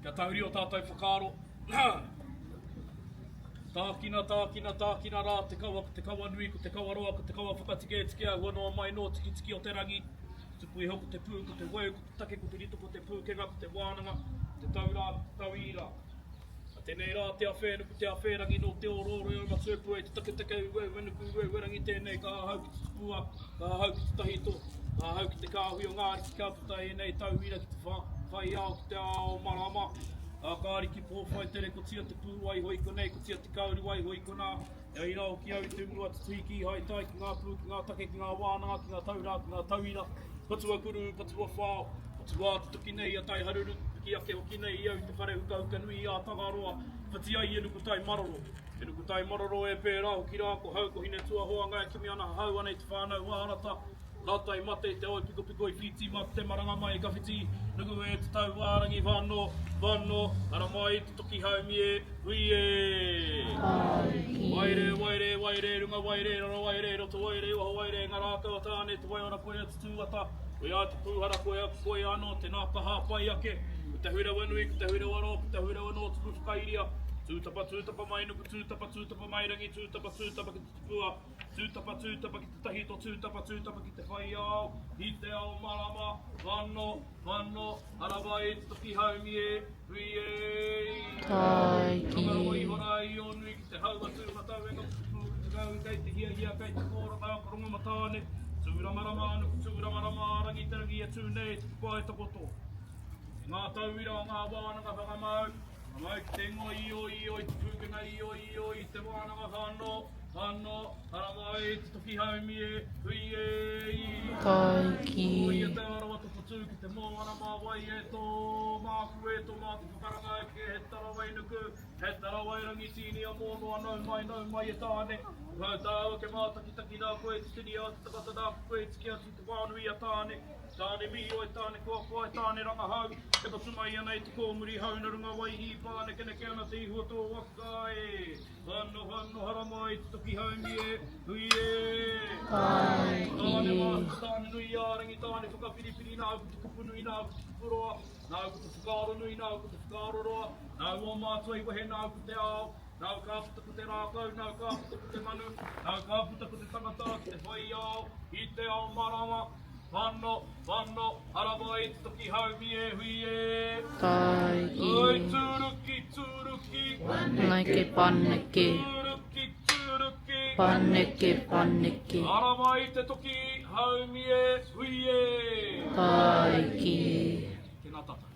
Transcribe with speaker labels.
Speaker 1: Kia tahuri o tātou whakaaro. Tākina, tākina, tākina rā te kawa, ko te kawa nui, ko te kawa roa, ko te kawa whakatiketike ahua noa mai nō tikitiki o te rangi. Tuku iho ko te pū, ko te weu, ko te take, ko te rito, ko te pūkenga, ko te wānanga, ko te taurā, ko te tauira. A tenei rā te awhēnuku, te awhērangi nō te orooro i Aumatuepua i te taketake ueuenuku ueuerangi tēnei ka ahau ki te tupua, ka ahau ki te tahito, ka ahau ki te kāhui o ngā ariki ka puta ēnei tauira ki te whai ao ki te ao marama. Ka ka ariki pōwhai tere kotia te pū waiho i konei, kotia te kauri waiho i konā, e ai rā hoki au i te umu a te tuhi kīhai tae ki ngā pū, ki ngā take, ki ngā wānanga, ki ngā taurā, ki ngā tauira. Patua kuru, patua whao, patua te toki nei a Taiharuru, piki ake hoki nei i au te whare hukahuka nui a Tangaroa, whati ai e Nukutai Maroro. E Nukutai Maroro e pērā hoki rā ko hau ko Hinetuahoanga e kimi ana hahau ana i te whānau ā-rata, rata i mate i te oi pikopiko i whiti mā te maranga mai ka whiti nuku e te tauārangi whano, whano, ara mai te toki haumi e, hui e. Waire, waire, waire, runga waire, raro waire, roto waire, waho waire, ngā rākau o Tāne, te waiora koia te tūata, koia te pūhara, koia, koia anō te nā ka hāpai ake, ko te huirawa nui, ko te huirawa roa, ko te huirawa nō tupu whakairia, tūtapa, tūtapa mai nuku, tūtapa, tūtapa mai rangi, tūtapa, tūtapa ki te tupua, tūtapa, tūtapa ki te tahito, tūtapa, tūtapa ki te whai ao, i te ao marama, whano, whano, harawai te toki haumi e, hui e,
Speaker 2: Tāiki.
Speaker 1: Whakarongo iho rā i ō nui ki te hau a Tūmatauenga ko te pū ki te kau kei te hiahia kei te kōranga ko Rongomatāne, Tūramarama nuku Tūramarama rangi te rangi e tū nei te papa e takoto. I ngā tauira o ngā wānanga whakamau, whakamau ki te ingoa io io i te pūkenga io io i te wānanga whano, whano, haramai te toki haumi e, hui e, i.
Speaker 2: Tāiki.
Speaker 1: Ko ia te arawa topotū ki te moana mā wai e tō, māku e tō mā te whakaranga ake he tarawainuku, he tarawairangi tīni a mōnoa nau mai nau mai e Tāne. Ko hau tāua ke mātakitaki nā koe te tini a te takata nā koe tiki atu te wānui a Tāne. Tāne mihi oe Tāne koakoa e Tāne rangahau, e patu mai ana i te kōmuri hau na runga waihī pānekeneke ana te ihu o tō waka e. Whano whano haramai te toki haumi e, hui e. Tāne māhu, Tāne nui ā rangi, Tāne whakapiripiri nāu ko te kupu nui nāu ko te kupu roa. Nāu ko te whakaaro nui, nāu ko te whakaaro roa, nāu ō mātua i wehe, nāu ko te ao, nāu ka puta ko te rākau, nāu ka puta ko te manu, nāu ka puta ko te tangata ki te whai ao, i te ao marama, whano, whano, haramai te toki haumi e hui e.
Speaker 2: Tāiki.
Speaker 1: Oi tūruki, tūruki.
Speaker 2: Paneke, paneke.
Speaker 1: Tūruki, tūruki.
Speaker 2: Paneke, paneke.
Speaker 1: Haramai te toki haumi e hui e.
Speaker 2: Tāiki.
Speaker 1: Tēnā tātou.